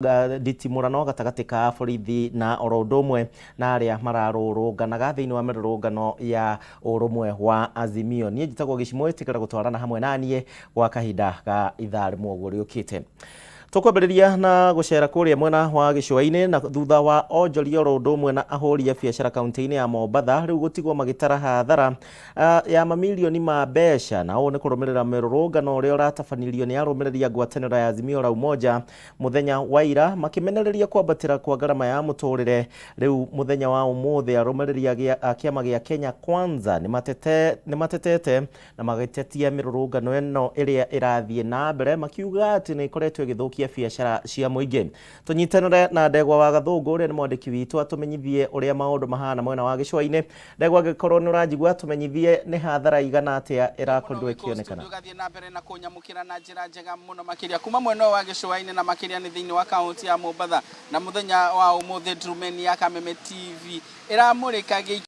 Nditimũrano gatagatĩ ka borithi na oro ũndũ ũmwe na arĩa mararũrũnganaga thĩinĩ wa mĩrũrũngano ya ũrũmwe wa Azimio. Niĩ njĩtagwo Gĩcimũ, ĩtĩkĩra gũtwarana hamwe na niĩ gwa kahinda ga ithaa rĩmwe ũguo rĩũkĩte. Tũkwambĩrĩria na gũcera kũrĩa mwena wa gĩcũa-inĩ na thutha wa onjoria oro ũndũ ũmwe na ahũri a biacara kaunti-inĩ ya Mombatha rĩu gũtigwo magĩtara hathara ya mamirioni ma mbeca, na ũũ nĩ kũrũmĩrĩra mĩrũrũngano ũrĩa ũratabanirio nĩ arũmĩrĩri a ngwatanĩro ya Azimio la Umoja mũthenya wa ira makĩmenereria kwambatĩra kwa ngarama ya mũtũrĩre. Rĩu mũthenya wa ũmũthĩ arũmĩrĩri a kĩama gĩa Kenya Kwanza nĩ matetete na magĩtetia mĩrũrũngano ĩno ĩrĩa ĩrathiĩ na mbere, makiuga atĩ nĩ ĩkoretwo ĩgĩthũkia biacara cia mũingĩ. Tũnyitanĩre na Ndegwa wa Gathũngũ ũrĩa nĩ mwandĩki witũ atũmenyithie ũrĩa maũndũ mahana mwena wa gĩcũa-inĩ. Ndegwa, angĩkorwo nĩ ũranjigua, tũmenyithie nĩ hathara igana atĩa ĩrakorirwo ĩkĩonekana. Ũgathiĩ na mbere na kũnyamũkĩra na njĩra njega mũno makĩria kuma mwena ũyũ wa gĩcũa-inĩ na makĩria nĩ thĩinĩ wa kaunti ya Mombatha. Na mũthenya wa ũmũthĩ Ndurumeni ya Kameme TV ĩramũrĩka gĩikaro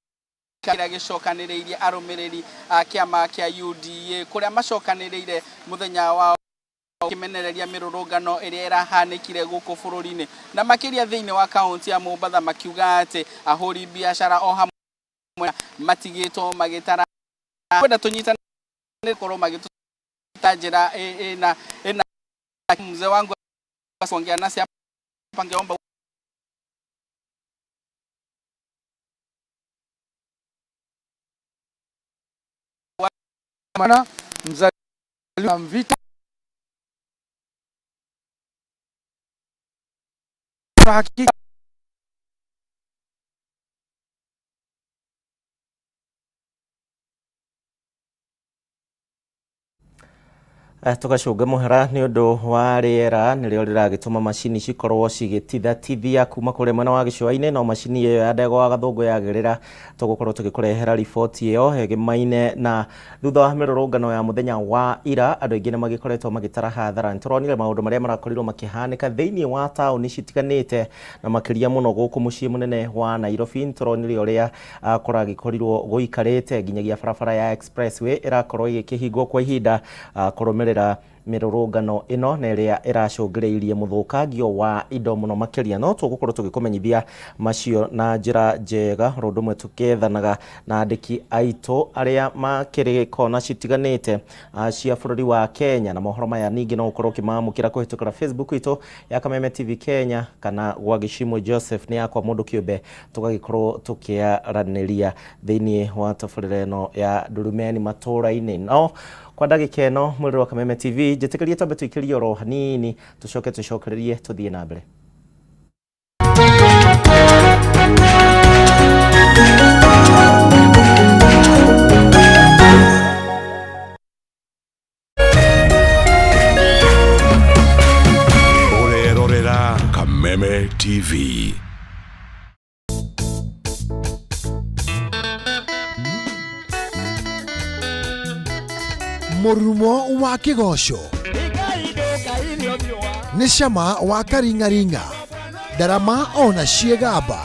kĩrĩa gĩcokanĩrĩirie arũmĩrĩri a kĩama kĩa UDA, kũrĩa macokanĩrĩire mũthenya wa kĩmenereria mĩrũrũngano ĩrĩa ĩrahanĩkire gũkũ bũrũri-inĩ na makĩria thĩinĩ wa kaunti ya Mombatha, makiuga atĩ ahũri biacara o hamwe matigĩtwo magĩtara. Kwenda tũnyitane korwo magĩtũta njĩra ĩna ĩna mzee wangu kuongea nasi hapa, ngeomba. Mana mzaliwa Mvita hakika. Tũgacũnga mũhera nĩ ũndũ wa rĩera nĩrĩo rĩragĩtũma macini cikorwo cigĩtithatithia kuma kũrĩa mwena wa gĩcũa-inĩ, no macini ĩyo ya Ndegwa wa Gathũngũ yagĩrĩra tũgũkorwo tũgĩkũrehera riboti ĩyo ĩgĩmaine. Na thutha wa mĩrũrũngano ya mũthenya wa ira, andũ aingĩ nĩ magĩkoretwo magĩtara hathara. Nĩ tũronire maũndũ marĩa marakorirwo makĩhanĩka thĩinĩ wa taũni citiganĩte na makĩria mũno gũkũ mũciĩ mũnene wa Nairobi. Nĩ tũronire ũrĩa kũragĩkorirwo gũikarĩte nginyagia barabara ya expressway ĩrakorwo ĩgĩkĩhingwo kwa ihinda kũrũmĩrĩra mĩrũrũngano ĩno na ĩrĩa ĩracũngĩrĩirie mũthũkangio wa indo mũno makĩria. No tũgũkorwo tũgĩkũmenyithia macio na njĩra njega oro ũndũ ũmwe tũkĩethanaga na andĩki aitũ arĩa makĩrĩ kona citiganĩte cia bũrũri wa Kenya. Na mohoro maya ningĩ no ũkorwo ũkĩmamũkĩra kũhĩtũkĩra Facebook itũ ya Kameme TV Kenya kana gwa Gĩcimũ Joseph nĩ yakwa mũndũ kĩũmbe, tũgagĩkorwo tũkĩaranĩria thĩinĩ wa tabarĩra ĩno ya Ndurumeni matũũra-inĩ. No kwa ndagĩka ĩno, mwĩrĩ wa Kameme TV, njĩtĩkĩrie twambe tũikĩrie oro hanini, tũcoke tũcokererie tũthiĩ na mbere. Ũrerorera Kameme TV. Mũrurumo wa kĩgoco nĩ cama wa karingaringa, ndarama ona ciĩgamba.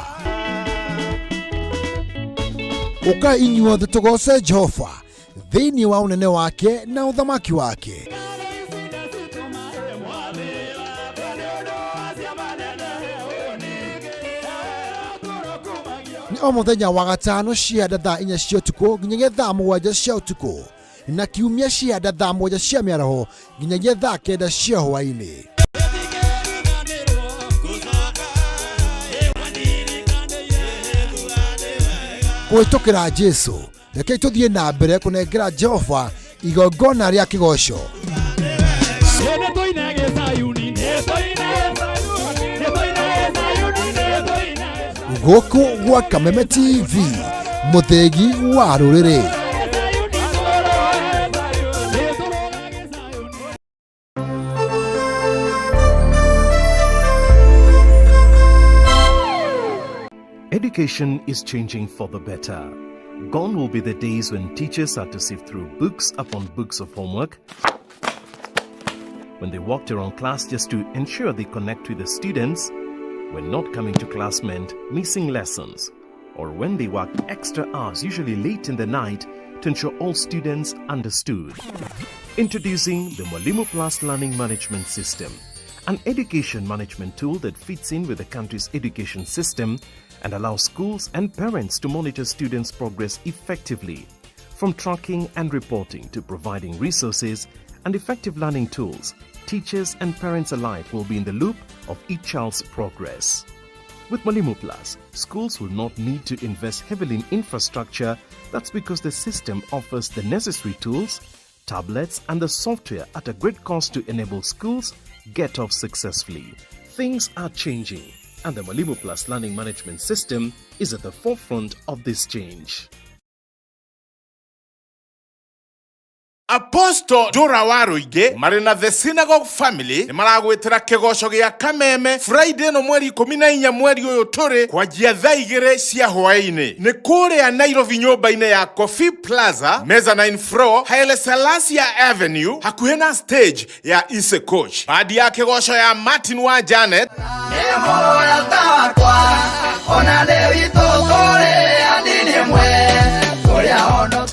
Ũka inyuothe tũgoce Jehova thĩinĩ wa ũnene wake na ũthamaki wake. Nĩ o mũthenya wa gatano cianda thaa 4 cia ũtukũ nginyagia thaa 7 cia ũtukũ, na kiumia cianda thaa 7 cia mĩaraho nginyagia thaa 9 cia hwaĩ-inĩ. Kũhĩtũkĩra Jesu, rekei tũthiĩ na mbere kũnengera Jehova igongona rĩa kĩgoco. Gũkũ gwa Kameme TV, mũthĩgi wa rũrĩrĩ. Education is changing for the better. Gone will be the days when teachers had to sift through books upon books of homework, when they walked around class just to ensure they connect with the students, when not coming to class meant missing lessons, or when they worked extra hours, usually late in the night, to ensure all students understood. Introducing the Mwalimu Plus Learning Management System, an education management tool that fits in with the country's education system and allows schools and parents to monitor students' progress effectively. From tracking and reporting to providing resources and effective learning tools, teachers and parents alike will be in the loop of each child's progress. With Mwalimu Plus, schools will not need to invest heavily in infrastructure. That's because the system offers the necessary tools, tablets, and the software at a great cost to enable schools get off successfully. Things are changing, and the Mwalimu Plus learning management system is at the forefront of this change. Apostle Dora Waruinge marĩ na The Synagogue Family nĩ maragwĩtĩra kĩgoco gĩa Kameme Friday no mweri 14 mweri ũyũ tũrĩ kwanjia thaa 2 cia hwaĩ-inĩ nĩ kũrĩa Nairobi nyũmba-inĩ ya Coffee Plaza mezzanine floor Haile Selassie Avenue hakuhĩ na stage ya Ise Coach. Bandi ya kĩgoco ya Martin wa Janet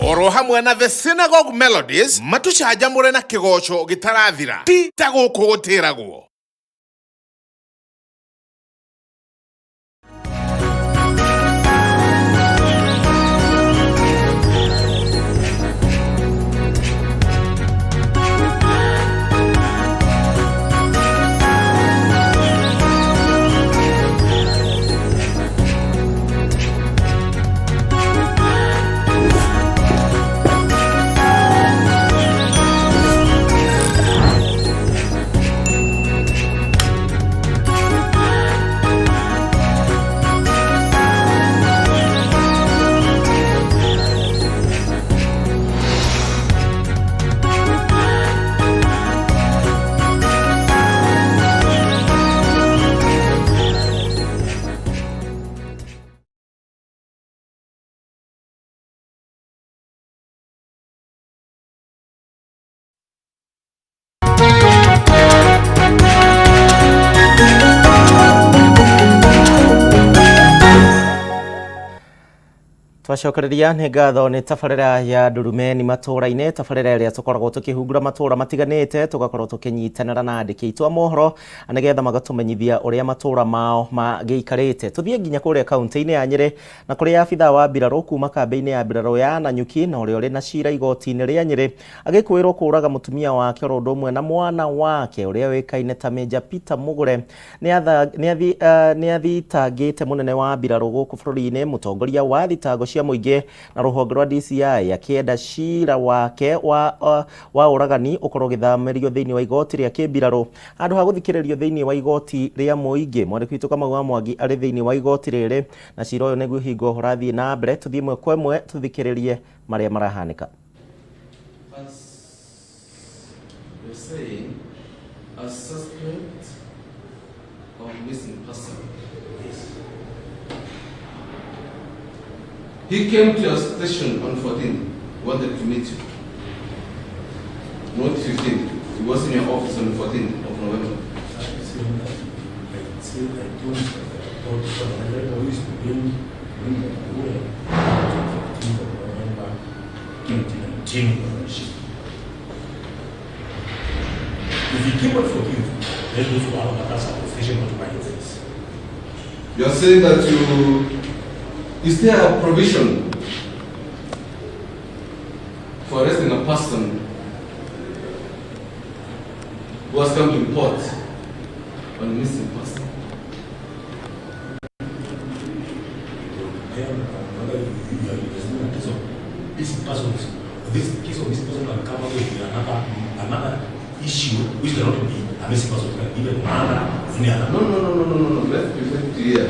oro hamwe na The Synagogue Melodies matucanjamũre na kĩgoco gĩtarathira ti ta gũkũ gũtĩragwo. Twacokereria nĩ ngatho nĩ tabarĩra ya Ndurumeni matũra-inĩ, tabarĩra ĩrĩa tũkoragwo tũkĩhungura matũra matiganĩte, tũgakorwo tũkĩnyitanĩra na andĩki aitũ a mohoro nĩgetha magatũmenyithia ũrĩa matũra mao magĩikarĩte. Tũthiĩ nginya kũrĩa kaunti-inĩ ya Nyĩrĩ na kũrĩa abithaa wa mbirarũ kuma kambĩ-inĩ ya mbirarũ ya Nanyuki na ũrĩa ũrĩ na cira igoti-inĩ rĩa Nyĩrĩ agĩkwĩrwo kũraga mũtumia wake oro ũndũ ũmwe na mwana wake ũrĩa ũĩkaine ta Major Peter Mugure nĩ athitangĩte mũnene wa mbirarũ gũkũ bũrũri-inĩ, mũtongoria wa thitango cia mũingĩ na rũhonge rwa DCI akĩenda cira wake wa ũragani ũkorwo ũgĩthamĩrio thĩinĩ wa igoti rĩa kĩmbirarũ handũ ha gũthikĩrĩrio thĩinĩ wa igoti rĩa mũingĩ. Mwandĩki witũ Kamau wa Mwangi arĩ thĩinĩ wa igoti rĩrĩ na cira ũyũ nĩguo hingo ũrathiĩ na mbere. Tũthiĩ ĩmwe kwa ĩmwe tũthikĩrĩrie marĩa marahanĩka. As we're saying, a suspect of missing person. Yes. He came to your station on 14th, wanted to meet you. Not 15th. He was in your office on 14th of November. I say I don't report for the letter is being aware 15th of November 2019. If he came on 14th, then those who are on the station, not my office. You are saying that you. Is there a provision for arresting a person who has come to report on a missing person? It will depend on whether you are investigating a case of missing persons. This case of missing person can come up with another issue which cannot be a missing person, can be even another any other. No. Let's be very clear.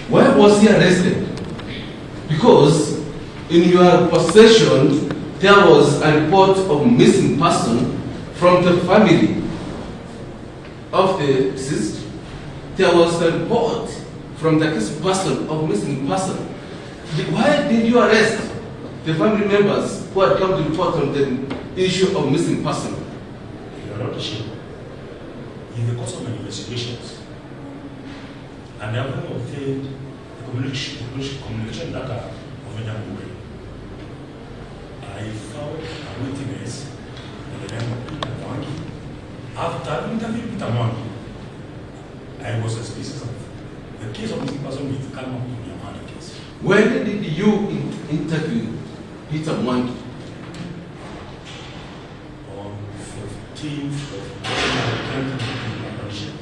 Why was he arrested? Because in your possession there was a report of missing person from the family of the deceased. There was a report from the accused person of missing person. Why did you arrest the family members who had come to report on the issue of missing person? Your Lordship, in the course of my investigations, and having obtained the communication data of Nyamure, I found a witness by the name of Peter Mwangi After interviewing Peter Mwangi, I was suspicious of the case of missing person with come up to be a murder case. When did you interview Peter Mwangi? On 15th of January 2019,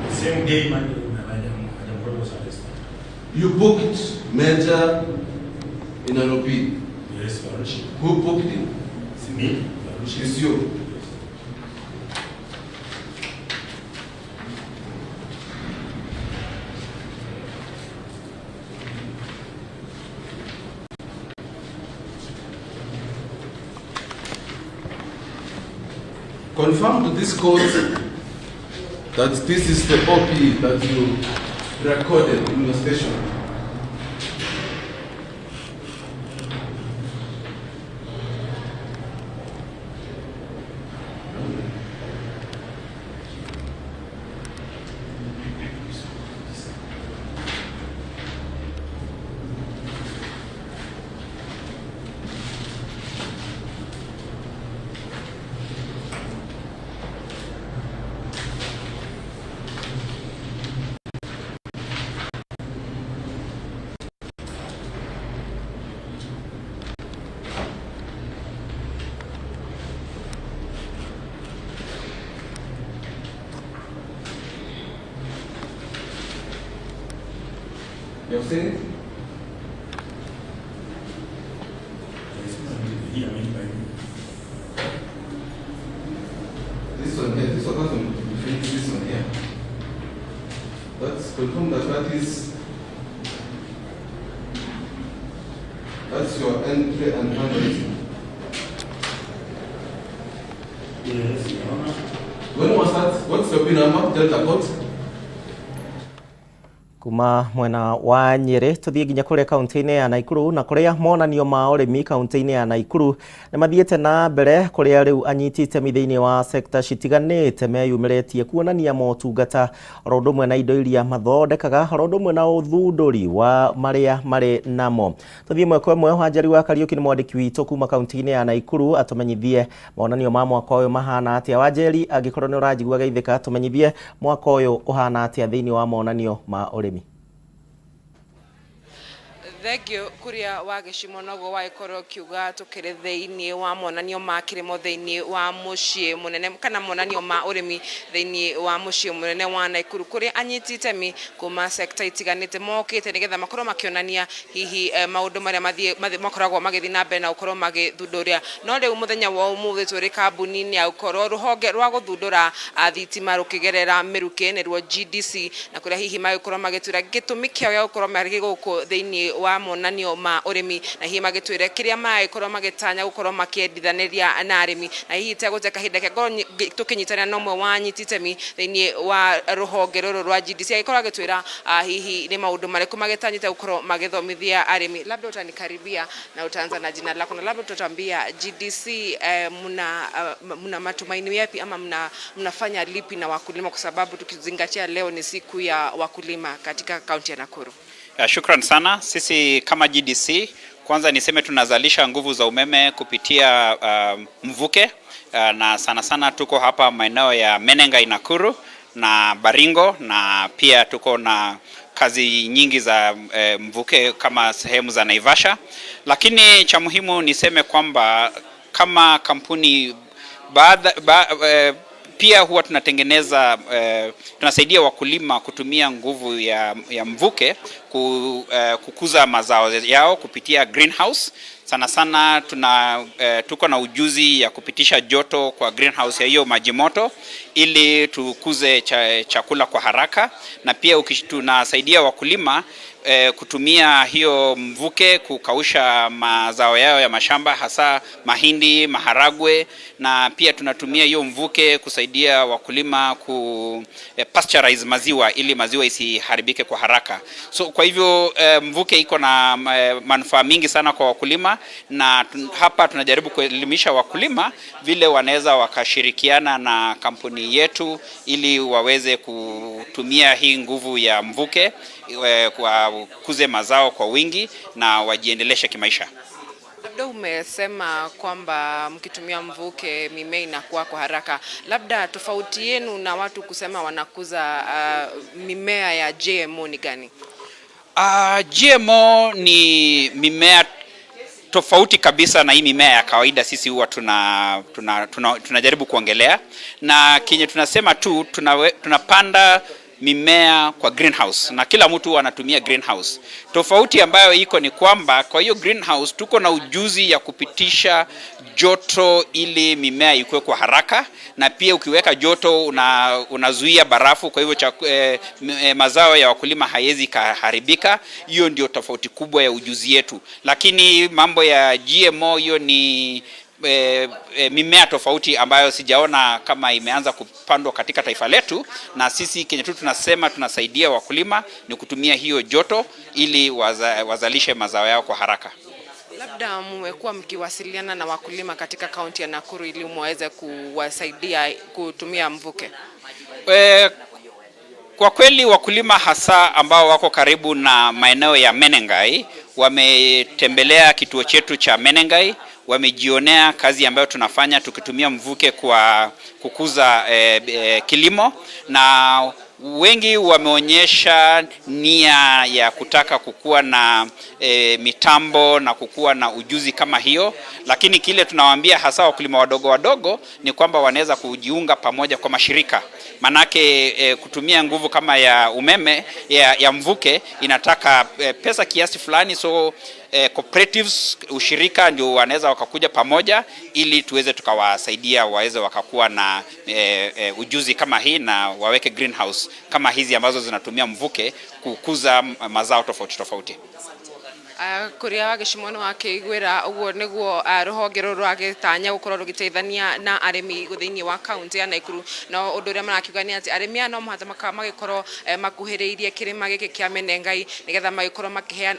the same day my brother was arrested. You booked Major in Nairobi. Yes, Your Lordship. Who booked him? It's me, Your Lordship. It's you. Yes. Confirm to this court that this is the OP that you recorded in your station. You have seen it? Yes, here made by me. This one here, this one doesn't fit this one here. That's confirm that that's your entry and handwriting. Yes, Your Honor. When was that? What's your PIN number? Delta Court? Kuma mwena wa Nyeri tuthie nginya kuria kaunti-inĩ ya Nakuru na kuria monanio ma ũrĩmi kaunti-inĩ ya Nakuru nĩ mathiĩte na mbere kuria rĩu anyiti itemi thĩinĩ wa sekta citiganĩte meyumĩrĩtie kuonania motungata oro ũndũ ũmwe na indo iria mathondekaga oro ũndũ ũmwe na ũthundũri wa marĩa marĩ namo. Tuthiĩ ĩmwe kwa ĩmwe. Wanjeri wa Kariũki nĩ mwandĩki witũ kuma kaunti-inĩ ya Nakuru atũmenyithie monanio ma mwaka ũyũ mahana atĩa. Wanjeri, angĩkorwo nĩ ũranjigua geithĩka, tũmenyithie mwaka ũyũ ũhana atĩa thĩinĩ wa monanio ma ũrĩmi. Thengio kuria wa gĩcimo noguo wagĩkorwo ũkiuga tũkĩrĩ thĩinĩ wa monanio ma kĩrĩmo thĩinĩ wa mũciĩ mũnene kana monanio ma ũrĩmi thĩinĩ wa mũciĩ mũnene wa Nakuru kũrĩa anyiti itemi kuma sekta itiganĩte mokĩte nĩgetha makorwo makĩonania hihi maũndũ marĩa makoragwo magĩthiĩ na mbere na gũkorwo magĩthundũria. No rĩu mũthenya wa ũmũthĩ tũrĩ kambuni-inĩ ya gũkorwo rũhonge rwa gũthundũra thitima rũkĩgerera mĩrukĩ nĩruo GDC, na kũrĩa hihi magĩkorwo magĩtwĩra gĩtũmi kĩao gĩa gũkorwo marĩ gũkũ thĩinĩ wa monanio ma ũrĩmi, na hihi magĩtwĩre kĩrĩa maragĩkorwo magĩtanya gũkorwo makĩendithanĩria na arĩmi. Na hihi itegũte kahinda ke ngorwo tũkĩnyitanĩra na ũmwe wa anyiti itemi thĩinĩ wa rũhonge rũrũ rwa GDC agĩkorwo agĩtwĩra hihi nĩ maũndũ marĩkũ magĩtanyĩte gũkorwo magĩthomithia arĩmi. Labda utanikaribia na utaanza na jina lako na labda utatuambia GDC mna matumaini yapi ama mnafanya lipi na wakulima, kwa sababu tukizingatia leo ni siku ya wakulima katika kaunti ya Nakuru. Shukran sana. Sisi kama GDC, kwanza niseme tunazalisha nguvu za umeme kupitia mvuke na sana sana tuko hapa maeneo ya Menengai Nakuru na Baringo, na pia tuko na kazi nyingi za mvuke kama sehemu za Naivasha. Lakini cha muhimu niseme kwamba kama kampuni pia huwa tunatengeneza tunasaidia wakulima kutumia nguvu ya mvuke kukuza mazao yao kupitia greenhouse. Sana sana tuko na ujuzi ya kupitisha joto kwa greenhouse ya hiyo maji moto ili tukuze chakula kwa haraka, na pia tunasaidia wakulima kutumia hiyo mvuke kukausha mazao yao ya mashamba, hasa mahindi, maharagwe, na pia tunatumia hiyo mvuke kusaidia wakulima ku pasteurize maziwa ili maziwa isiharibike kwa haraka. So kwa hivyo mvuke iko na manufaa mingi sana kwa wakulima, na hapa tunajaribu kuelimisha wakulima vile wanaweza wakashirikiana na kampuni yetu ili waweze kutumia hii nguvu ya mvuke kwa kuze mazao kwa wingi na wajiendeleshe kimaisha. Labda umesema kwamba mkitumia mvuke mimea inakuwa kwa haraka. Labda tofauti yenu na watu kusema wanakuza mimea ya GMO ni gani? GMO ni mimea tofauti kabisa na hii mimea ya kawaida sisi huwa tunajaribu kuongelea, na kenye tunasema tu tunapanda mimea kwa greenhouse na kila mtu anatumia greenhouse. Tofauti ambayo iko ni kwamba kwa hiyo greenhouse tuko na ujuzi ya kupitisha joto ili mimea ikue kwa haraka, na pia ukiweka joto unazuia barafu, kwa hivyo mazao ya wakulima haiwezi kaharibika. Hiyo ndio tofauti kubwa ya ujuzi yetu, lakini mambo ya GMO hiyo ni mimea tofauti ambayo sijaona kama imeanza kupandwa katika taifa letu, na sisi kenye tu tunasema tunasaidia wakulima ni kutumia hiyo joto ili wazalishe mazao yao kwa haraka. Labda mmekuwa mkiwasiliana na wakulima katika kaunti ya Nakuru ili muweze kuwasaidia kutumia mvuke? Kwa kweli wakulima hasa ambao wako karibu na maeneo ya Menengai wametembelea kituo chetu cha Menengai, wamejionea kazi ambayo tunafanya tukitumia mvuke kwa kukuza kilimo, na wengi wameonyesha nia ya kutaka kukua na mitambo na kukua na ujuzi kama hiyo, lakini kile tunawaambia hasa wakulima wadogo wadogo ni kwamba wanaweza kujiunga pamoja kwa mashirika, manake kutumia nguvu kama ya umeme ya mvuke inataka pesa kiasi fulani, so cooperatives, ushirika ndio wanaweza wakakuja pamoja ili tuweze tukawasaidia waweze wakakuwa na ujuzi kama hii na waweke greenhouse kama hizi ambazo zinatumia mvuke kukuza mazao tofauti tofauti. Kuria wa gĩcimo nĩ wakĩiguĩra ũguo nĩguo rũhonge rũrũ rwagĩtanya gũkorwo rũgĩteithania na arĩmi thĩinĩ wa kaunti ya Nakuru. No ũndũ ũrĩa marakiuga nĩ atĩ arĩmi aya no mũhaka magĩkorwo makuhĩrĩirie kĩrĩma gĩkĩ kĩa Menengai nĩgetha magĩkorwo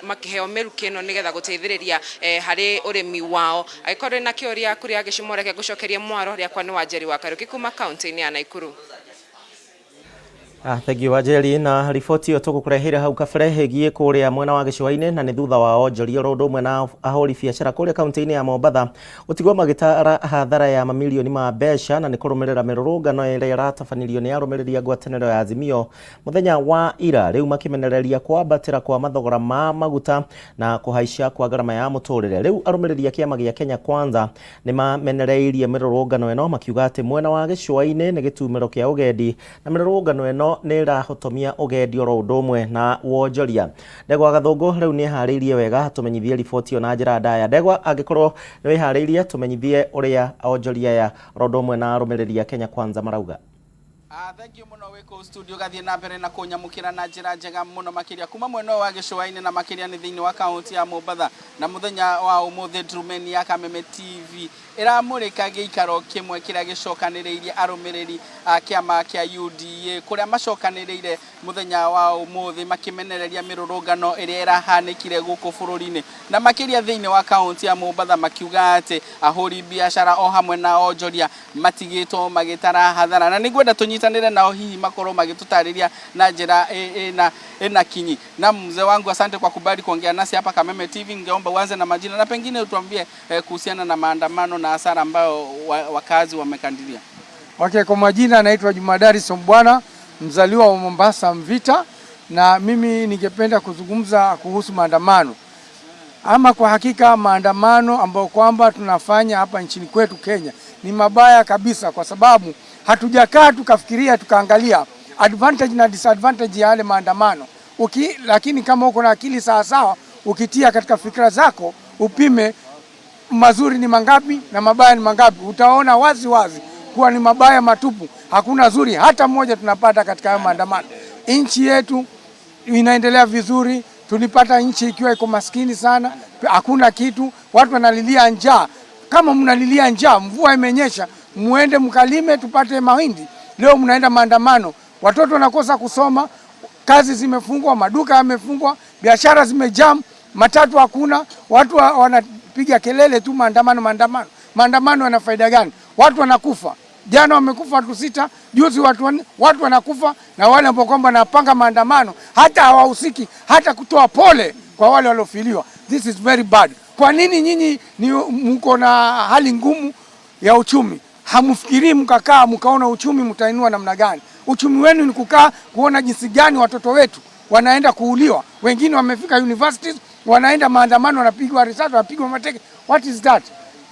makĩheo mĩrukĩ ĩno nĩgetha gũteithĩrĩria harĩ ũrĩmi wao. Angĩkorwo na kĩũria kũrĩa gĩcimo, reke ngũcokerie mwaro. Rĩakwa nĩ Wanjeri wa Kariũki kuma kaunti-inĩ ya Nakuru. Thank you Wanjeri, na riboti ĩyo tũgũkũreheire hau kabere ĩgiĩ kũrĩa mwena wa gĩcũa-inĩ, na nĩ thutha wa onjoria oro ũndũ ũmwe na ahũri biacara kũrĩa kaunti-inĩ ya Mombatha gũtigwo magĩtara hathara ya mamirioni ma mbeca, na nĩ kũrũmĩrĩra mĩrũrũngano ĩrĩa ĩratabanĩrio nĩ arũmĩrĩri a ngwatanĩro ya Azimio mũthenya wa ira, rĩu makĩmenereria kwambatĩra kwa mathogora ma maguta na kũhaica kwa ngarama ya mũtũrĩre. Rĩu arũmĩrĩri a kĩama gĩa Kenya Kwanza nĩ mamenereirie mĩrũrũngano ĩno makiuga atĩ mwena wa gĩcũa-inĩ nĩ gĩtumĩro kĩa ũgendi na mĩrũrũngano ĩno nĩ ĩrahotomia ũgendi oro ũndũ ũmwe na wonjoria. Ndegwa Gathũngũ rĩu nĩ eharĩirie wega tũmenyithie riboti ĩyo na njĩra ndaya. Ndegwa, angĩkorwo nĩ wĩharĩirie, tũmenyithie ũrĩa onjoria aya oro ũndũ ũmwe na arũmĩrĩri a Kenya Kwanza marauga. Thank you muno wĩ kũu studio, gathiĩ na mbere na kũnyamũkĩra na njĩra njega mũno makĩria kuma mwena ũyũ wa gĩcũa-inĩ, na makĩria nĩ thĩinĩ wa kaunti ya Mombatha. Na mũthenya wa ũmũthĩ Ndurumeni ya Kameme TV ĩramũrĩka gĩikaro kĩmwe kĩrĩa gĩcokanĩrĩirie arũmĩrĩri a kĩama kĩa UDA, kũrĩa macokanĩrĩire mũthenya wa ũmũthĩ makĩmenereria mĩrũrũngano ĩrĩa ĩrahanĩkire gũkũ bũrũri-inĩ na makĩria thĩinĩ wa kaunti ya Mombatha, makiuga atĩ ahũri biacara o hamwe na onjoria matigĩtwo magĩtara hathara. Na nĩngwenda tũnyitanĩre nao, hihi makorwo magĩtũtarĩria na njĩra ĩna kinyi. Na mzee wangu, asante kwa kubali kuongea nasi hapa Kameme TV. Ningeomba uanze na majina na pengine utuambie kuhusiana na maandamano na hasara ambayo wakazi wamekandiria. Okay, kwa majina naitwa Jumadari Sombwana, mzaliwa wa Mombasa Mvita, na mimi ningependa kuzungumza kuhusu maandamano. Ama kwa hakika maandamano ambayo kwamba tunafanya hapa nchini kwetu Kenya ni mabaya kabisa, kwa sababu hatujakaa tukafikiria tukaangalia advantage na disadvantage ya yale maandamano. Lakini kama uko na akili sawa sawa, ukitia katika fikra zako upime mazuri ni mangapi na mabaya ni mangapi, utaona wazi wazi kuwa ni mabaya matupu, hakuna zuri hata moja tunapata katika hayo maandamano. Nchi yetu inaendelea vizuri, tulipata nchi ikiwa iko maskini sana, hakuna kitu, watu wanalilia njaa. Kama mnalilia njaa, mvua imenyesha, muende mkalime tupate mahindi. Leo mnaenda maandamano, watoto wanakosa kusoma, kazi zimefungwa, maduka yamefungwa, biashara zimejam, matatu hakuna, watu wanapiga kelele tu, maandamano, maandamano. Maandamano yana faida gani? Watu wanakufa. Jana wamekufa watu 6, juzi watu 4, watu wanakufa, na wale ambao kwamba wanapanga maandamano hata hawahusiki hata kutoa pole kwa wale waliofiliwa. This is very bad. Kwa nini nyinyi ni mko na hali ngumu ya uchumi? Hamfikirii mkakaa mkaona uchumi mtainua namna gani? Uchumi wenu ni kukaa kuona jinsi gani watoto wetu wanaenda kuuliwa, wengine wamefika universities, wanaenda maandamano, wanapigwa risasi, wanapigwa mateke. What is that?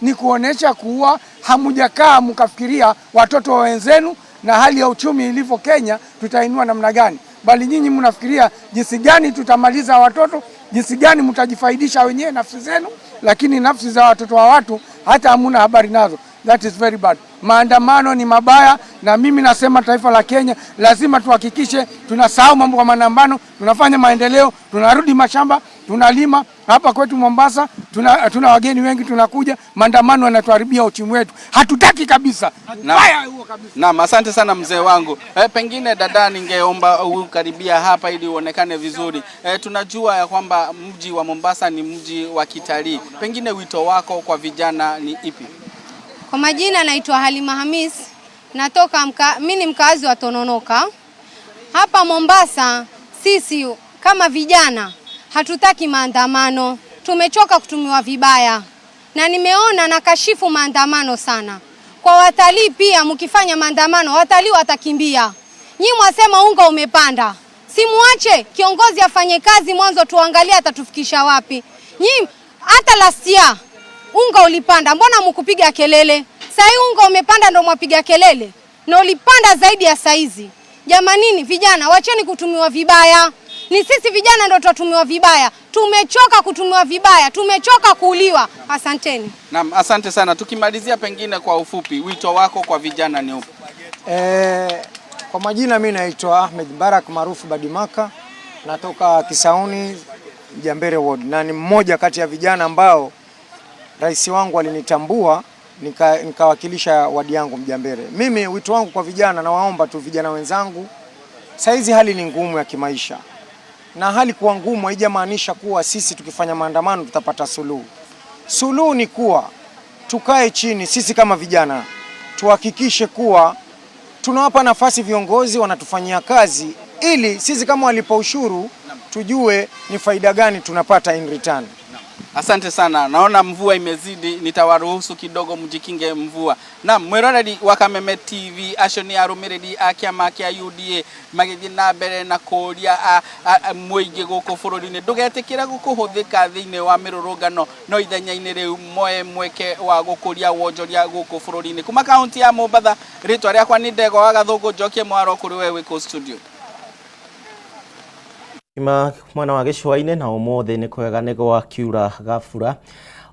Ni kuonesha kuwa hamujakaa mkafikiria watoto wa wenzenu na hali ya uchumi ilivyo Kenya tutainua namna gani, bali nyinyi mnafikiria jinsi gani tutamaliza watoto, jinsi gani mtajifaidisha wenyewe nafsi zenu, lakini nafsi za watoto wa watu hata hamuna habari nazo. That is very bad. Maandamano ni mabaya, na mimi nasema taifa la Kenya lazima tuhakikishe tunasahau mambo ya maandamano, tunafanya maendeleo, tunarudi mashamba, tunalima. Hapa kwetu Mombasa tuna wageni wengi tunakuja, maandamano yanatuharibia uchumi wetu, hatutaki kabisa. Naam, asante sana mzee wangu. Pengine dada, ningeomba ukaribia hapa ili uonekane vizuri. Tunajua ya kwamba mji wa Mombasa ni mji wa kitalii, pengine wito wako kwa vijana ni ipi? Kwa majina naitwa Halima Hamis, natoka mimi ni mkazi wa Tononoka. Hapa Mombasa sisi kama vijana hatutaki maandamano, tumechoka kutumiwa vibaya, na nimeona na kashifu maandamano sana. Kwa watalii pia, mkifanya maandamano watalii watakimbia. Nyi mwasema unga umepanda, simuache kiongozi afanye kazi mwanzo, tuangalie atatufikisha wapi. Nyi hata last year unga ulipanda, mbona mkupiga kelele? Sasa unga umepanda ndo mwapiga kelele, na ulipanda zaidi ya saizi. Jamanini vijana, wacheni kutumiwa vibaya. Ni sisi vijana ndo tutatumiwa vibaya. Tumechoka kutumiwa vibaya, tumechoka kuuliwa. Asanteni. Naam, asante sana. Tukimalizia pengine kwa ufupi, wito wako kwa vijana ni upi? Kwa majina mimi naitwa Ahmed Barak maarufu Badimaka, natoka Kisauni Mjambere Ward, na ni mmoja kati ya vijana ambao rais wangu alinitambua nikawakilisha wadi yangu Mjambere. Mimi wito wangu kwa vijana, nawaomba tu vijana wenzangu, saizi hali ni ngumu ya kimaisha, na hali kuwa ngumu haijamaanisha kuwa sisi tukifanya maandamano tutapata suluhu. Suluhu ni kuwa tukae chini sisi kama vijana, tuhakikishe kuwa tunawapa nafasi viongozi wanatufanyia kazi, ili sisi kama walipa ushuru tujue ni faida gani tunapata in return. Asante sana. Naona mvua imezidi, nitawaruhusu kidogo mjikinge mvua. Naam, mwiroreri wa Kameme TV acio ni arumiriri a kiama kia UDA magithie na mbere na kuria muingi guku bururi-ini ndugetikire gukuhuthika thiini wa mirurungano no ithenya-ini riu moe mweke wa gukuria wonjoria guku bururi-ini. Kuma kaunti ya Mombatha, ritwa riakwa ni Ndegwa wa Gathungu, njokie mwaro kuri we wiko studio. Ima mwena wa gĩcũa-inĩ na ũmũthĩ nĩ kwega nĩ gwakiura gabura.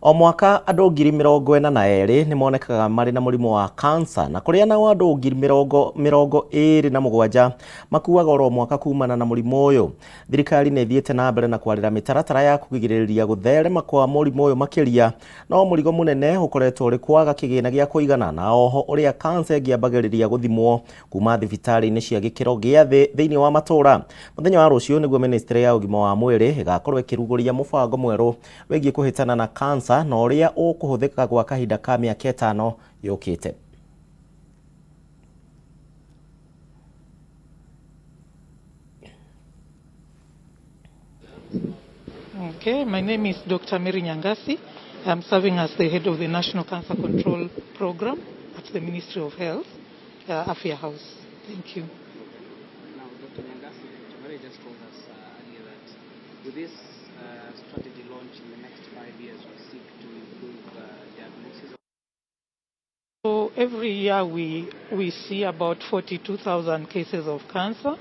O mwaka andũ 42,000 nĩ monekaga marĩ na mũrimũ wa kansa, na kũrĩa nao andũ 27,000 makuaga oro mwaka kumana na mũrimũ ũyũ. Thirikari nĩ ĩthiĩte na mbere na kwarĩra mĩtaratara ya kũgirĩrĩria gũtherema kwa mũrimũ ũyũ makĩria, no mũrigo mũnene ũkoretwo ũrĩ kwaga kĩgĩna gĩa kũigana, na oho ũrĩa kansa ĩngĩambagĩrĩria gũthimwo kuma thibitarĩ-inĩ cia gĩkĩro gĩa thĩ thĩinĩ wa matũũra. Mũthenya wa rũciũ nĩguo ministry ya ũgima wa mwĩrĩ ĩgakorwo ĩkĩrugũria mũbango mwerũ wĩgiĩ kũhĩtana na kansa na ũrĩa ũkũhũthĩka gwa kahinda ka mĩaka 5 yũkĩte. Okay, my name is Dr. Mary Nyangasi. I'm serving as the head of the National Cancer Control Program at the Ministry of Health, Afia House. Thank you. Now, Dr. Nyangasi, Dr. Mary just told us earlier that with this strategy launch in the next 5 years, we seek to improve diagnosis. So every year we see about 42,000 cases of cancer,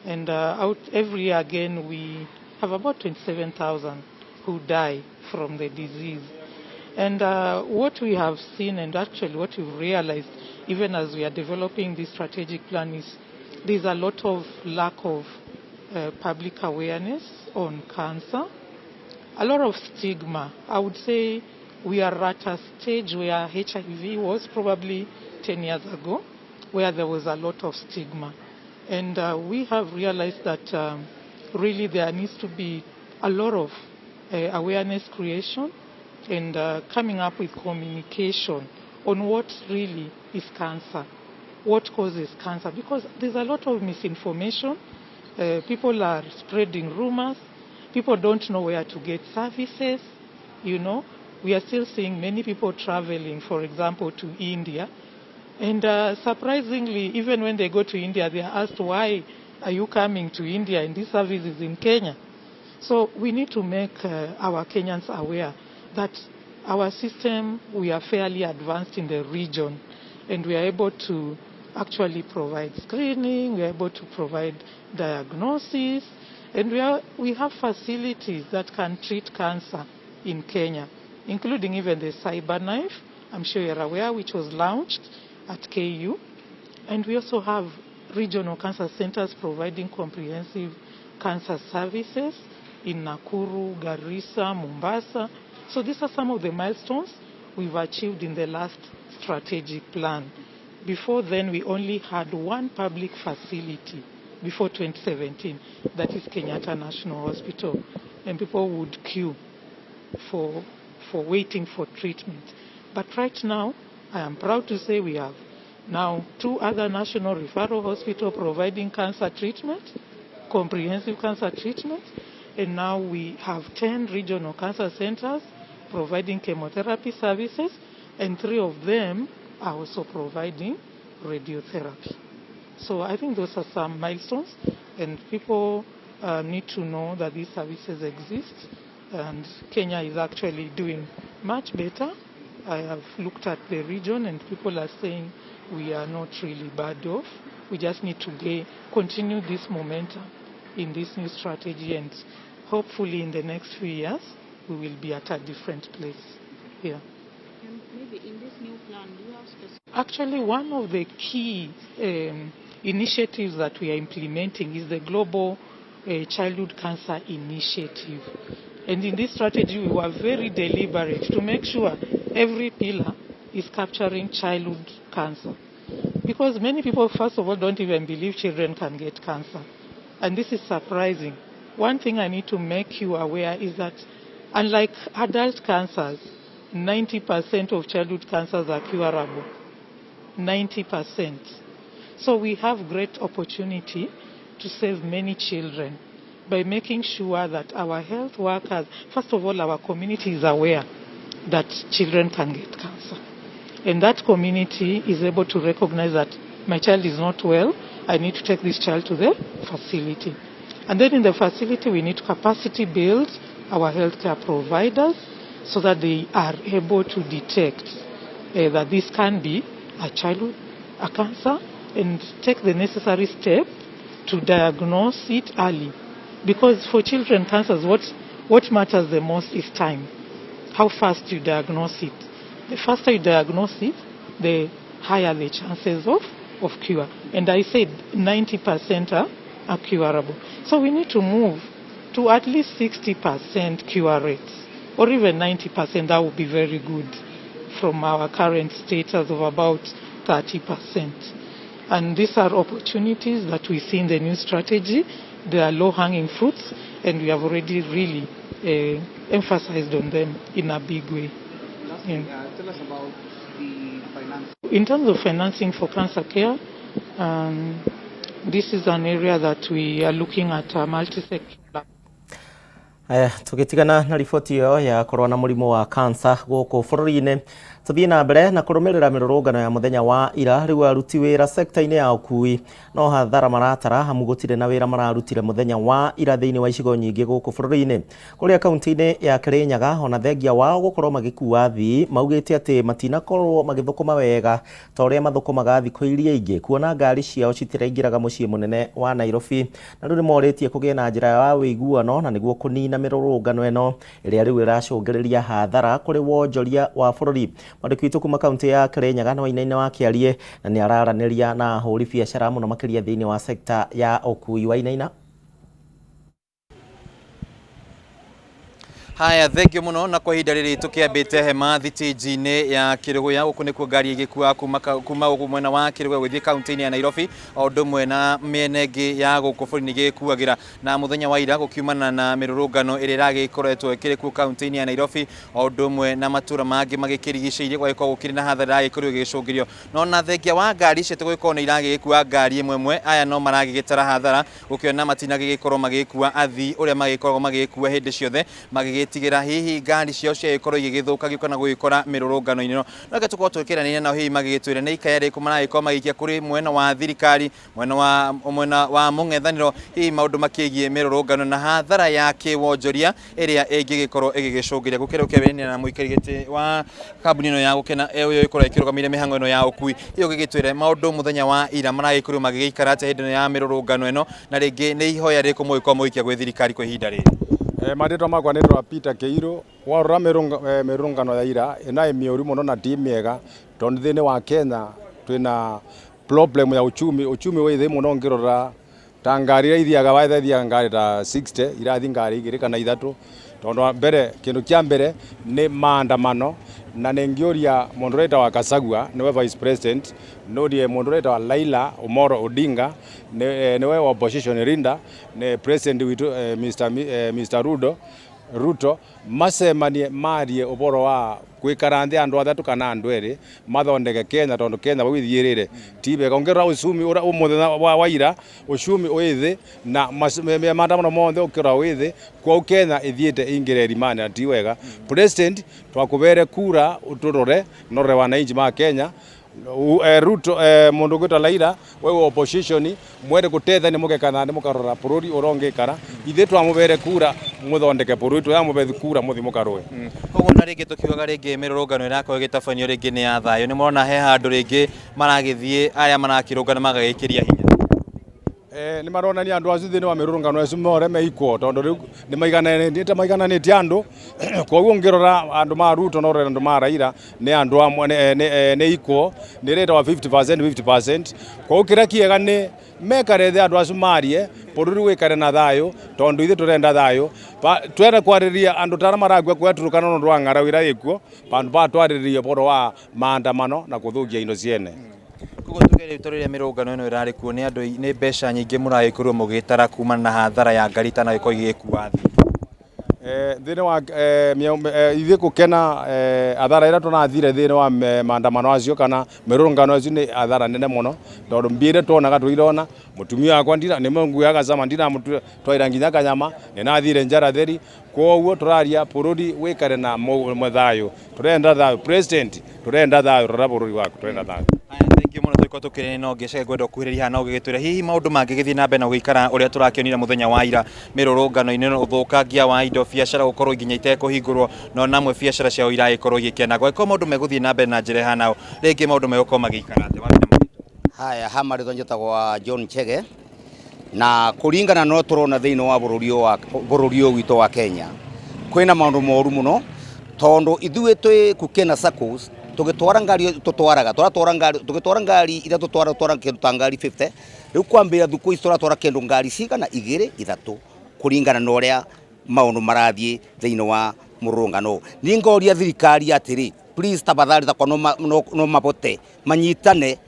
and out every year again we have about 27,000 who die from the disease. And what we have seen, and actually what we've realized even as we are developing this strategic plan, is there's a lot of lack of public awareness on cancer, a lot of stigma. I would say we are at a stage where HIV was probably 10 years ago, where there was a lot of stigma. And we have realized that really there needs to be a lot of awareness creation and coming up with communication on what really is cancer, what causes cancer, because there's a lot of misinformation. People are spreading rumors. People don't know where to get services. You know, we are still seeing many people traveling, for example, to India. And surprisingly, even when they go to India, they are asked, why are you coming to India and this service is in Kenya? So we need to make our Kenyans aware that our system, we are fairly advanced in the region, and we are able to actually provide screening, we are able to provide diagnosis, and we have facilities that can treat cancer in Kenya, including even the CyberKnife, I'm sure you're aware, which was launched at KU. And we also have regional cancer centers providing comprehensive cancer services in Nakuru, Garissa, Mombasa. So these are some of the milestones we've achieved in the last strategic plan. Before then, we only had one public facility before 2017, that is Kenyatta National Hospital, and people would queue for waiting for treatment. But right now, I am proud to say we have now 2 other national referral hospitals providing cancer treatment, comprehensive cancer treatment, and now we have 10 regional cancer centers providing chemotherapy services, and 3 of them are also providing radiotherapy. So I think those are some milestones, and people need to know that these services exist, and Kenya is actually doing much better. I have looked at the region, and people are saying we are not really bad off. We just need to continue this momentum in this new strategy, and hopefully in the next few years we will be at a different place. Yeah. And maybe in this new plan, do you have specific? Actually, one of the key initiatives that we are implementing is the Global Childhood Cancer Initiative. And in this strategy, we were very deliberate to make sure every pillar is capturing childhood cancer. Because many people, first of all, don't even believe children can get cancer. And this is surprising. One thing I need to make you aware is that unlike adult cancers, 90% of childhood cancers are curable. 90%. So we have great opportunity to save many children by making sure that our health workers, first of all, our community is aware that children can get cancer. And that community is able to recognize that my child is not well, I need to take this child to the facility. And then in the facility, we need to capacity build our healthcare providers so that they are able to detect that this can be a childhood a cancer, and take the necessary step to diagnose it early. Because for children cancers, what matters the most is time. How fast you diagnose it. The faster you diagnose it, the higher the chances of cure. And I said 90% are curable. So we need to move to at least 60% cure rates, or even 90%. That would be very good from our current status of about 30%. And these are opportunities that we see in the new strategy. They are low-hanging fruits, and we have already really emphasized on them in a big way. Lastly, tell us about the financing. In terms of financing for cancer care, this is an area that we are looking at a multi-sectoral. Tugitigana na riboti ĩyo ya korwo na mũrimũ wa cancer gũkũ bũrũri-inĩ, tuthiĩ na mbere na kũrũmĩrĩra mĩrũrũngano ya mũthenya wa ira. Rĩu aruti wĩra sekta-inĩ ya ũkui no hathara maratara amu gũtirĩ na wĩra mararutire mũthenya wa ira thĩinĩ wa icigo nyingĩ gũkũ bũrũri-inĩ. Kũrĩa kaunti-inĩ ya Kirinyaga, ona thengia wao gũkorwo magĩkua athii, maugĩte atĩ matinakorwo magĩthũkũma wega ta ũrĩa mathũkũmaga thikũ iria ingĩ, kuona ngari ciao citiraingĩraga mũciĩ mũnene wa Nairobi. Na rĩu nĩmorĩtie kũgĩe na njĩra ya ũiguano na nĩguo kũnina mĩrũrũngano ĩno ĩrĩa rĩu ĩracũngĩrĩria hathara kũrĩ wonjoria wa bũrũri. Mwandĩki witũ kuma kaunti ya Kirinyaga nĩ Wainaina wa Kĩarie, na nĩ araranĩria na ahũri biacara mũno makĩria thĩinĩ wa sekta ya ũkui. Wainaina. Haya, thengio muno. Na kwa ihinda rĩrĩ tũkĩambĩte hema thitĩnji-inĩ ya Kĩrũgũya. Gũkũ nĩkuo ngari ĩgĩkua kuma gũkũ mwena wa Kĩrũgũya gũthiĩ kaunti-inĩ ya Nairobi, o ũndũ ũmwe na mĩena ĩngĩ ya gũkũ bũrũri-inĩ ĩgĩkuagĩra. Na mũthenya wa ira gũkiumana na mĩrũrũngano ĩrĩa ĩragĩkoretwo ĩkĩrĩ kuo kaunti-inĩ ya Nairobi, o ũndũ ũmwe na matũra mangĩ magĩkĩrigicĩirie, gwagĩkorwo gũkĩrĩ na hathara ĩragĩkorirwo ĩgĩcũngĩrio. No na thengia wa ngari icio tũgũgĩkorwo nĩ iragĩgĩkua ngari ĩmwe ĩmwe, aya no maragĩgĩtara hathara gũkĩona matinagĩgĩkorwo magĩgĩkua athii ũrĩa magĩkoragwo magĩgĩkua hĩndĩ ciothe, magĩgĩtia magĩtigĩra hihi ngari ciao ciagĩkorwo igĩgĩthũkagio kana gũgĩkora mĩrũrũngano-inĩ ĩno. No reke tũkorwo tũkĩranĩria nao hihi magĩgĩtwĩre nĩ ikaya rĩrĩkũ maragĩkorwo magĩikia kũrĩ mwena wa thirikari, mwena wa mwena wa mũng'ethanĩro, hihi maũndũ makĩgiĩ mĩrũrũngano na hathara ya kĩwonjoria ĩrĩa ĩngĩgĩkorwo ĩgĩgĩcũngĩria. Gũkĩrĩ ũkĩaranĩria na mũikari gĩtĩ wa kambuni ĩno ya Gũkena ũyũ ĩkoragwo ĩkĩrũgamĩrĩire mĩhang'o ĩno ya ũkui, hihi ũgĩgĩtwĩre maũndũ mũthenya wa ira maragĩkorirwo magĩgĩikara atĩa hĩndĩ ĩno ya mĩrũrũngano ĩno, na rĩngĩ nĩ ihoya rĩrĩkũ mũgĩkorwo mũgĩikia gwĩ thirikari kwa ihinda rĩrĩ? Marĩtwa makwa nĩtwa Peter Kĩirũ. Warora mĩrũrũngano ya ira ĩnaĩ mĩũru mũno na ti mĩega tondũ thĩinĩ wa Kenya twĩna problem ya uchumi, uchumi wĩ thĩ mũno ũngĩrora ta ngari iria ithiaga waetha ithiaga ngari ta 60 irathiĩ ngari igĩrĩ kana ithatũ tondũ mbere kĩndũ kĩa mbere nĩ maandamano na nĩngĩũria mũndũ ũrĩa wĩtagwo Gachagua nĩwe vice president nũrie mũndũ ũrĩa wĩtagwo Raila Omolo Odinga nĩwe opposition leader nĩ president witũ Mr Ruto macemanie marie ũboro wa gwikara nthi andu athatu kana andu eri mathondeke Kenya tondu Kenya vau ithiirire ti wega. Ungirora uchumi uria umuthenya wa ira uchumi wi thi na maandamano monthe ukirora wi thi, kwou Kenya ithiite ingire irimani na ti wega. President twakubere kura uturore norore wananchi ma Kenya. Ruto mundu ugwitwa Raila we wa opposition mwende gutethania mugekana nthi mukarora bururi uria ungikara. Ithuĩ twamubere kura muthondeke bururi, twamubere kura muthi mukarue. Koguo na rĩngĩ tũkiugaga rĩngĩ mĩrũrũngano ĩrakorwo ĩgĩtabanio rĩngĩ nĩ ya thayũ, nĩ mũrona he handũ rĩngĩ maragĩthiĩ arĩa marakĩrũngana magagĩkĩria hinya. Nĩ maronania andũ acio thĩinĩ wa mĩrũrũngano ĩcio more me equal tondũ rĩu nĩ maigananĩtie maigananĩtie andũ koguo ũngĩrora andũ ma Ruto na ũrore andũ ma Raila nĩ andũ amwe nĩ equal, nĩ ĩretagwo 50% 50%. Koguo kĩrĩa kĩega nĩ mekare thĩ andũ acio marie bũrũri wĩkare na thayũ tondũ ithuĩ tũrenda thayũ. Twenda kwarĩrĩria andũ ta arĩa marakua kũrĩa Turkana nĩ ũndũ wa ng'aragu ĩrĩa ĩkuo bandũ ba twarĩrĩrie ũhoro wa maandamano na gũthũkia indo ciene. Koguo tuge rĩu ta rĩrĩa mĩrũngano ĩno ĩrarĩ kuo nĩ andũ nĩ mbeca nyingĩ mũragĩkorirwo mũgĩtara kumana na hathara ya ngari itanagĩkorwo igĩgĩkua thĩ. Thĩinĩ wa ithuĩ gũkena athara ĩrĩa tũrathire thĩinĩ wa maandamano acio kana mĩrũrũngano acio nĩ athara nene mũno tondũ mbia iria tuonaga tũirona. Mũtumia wakwa nĩmo nguaga cama ndinamũtwarĩra nginya kanyama, nĩnathire njara theri. Koguo tũraria bũrũri wĩkare na thayũ, tũrenda thayũ president, tũrenda thayũ, rora bũrũri waku, tũrenda thayũ. Haya, thank you mũno tũgĩkorwo tũkĩrĩ na ũngĩ ceke ngwenda ũkuhĩrĩria haha na ũgĩgĩtwĩra hihi maũndũ mangĩgĩthiĩ na mbere na gũikara ũrĩa tũrakĩonire mũthenya wa ira mĩrũrũngano-inĩ ĩno, ũthũkangia wa indo, biacara gũkorwo nginya itekũhingũrwo na ona amwe biacara ciao iragĩkorwo igĩkĩanangwo. Angĩkorwo maũndũ megũthiĩ na mbere na njĩra ĩhana ũũ, rĩngĩ maũndũ megũkorwo magĩikara atĩa? Haya, ha marĩtwa njĩtagwo John Chege na kũringana no tũrona thĩinĩ wa bũrũri ũyũ witũ wa Kenya kwĩna maũndũ moru mũno tondũ ithuĩ twĩ Kukena SACCOS tũgĩtwara ngari tũtwaraga tũratwara ngari tũgĩtwara ngari iria tũtwara tũtwara kĩndũ ta ngari 50 rĩu kwambĩrĩria thukũ ici tũratwara kĩndũ ngari cigana igĩrĩ ithatũ kũringana na ũrĩa maũndũ marathiĩ thĩinĩ wa mũrũrũngano. Niĩ ngoria thirikari atĩrĩ, please tafadhali takwa no mabote manyitane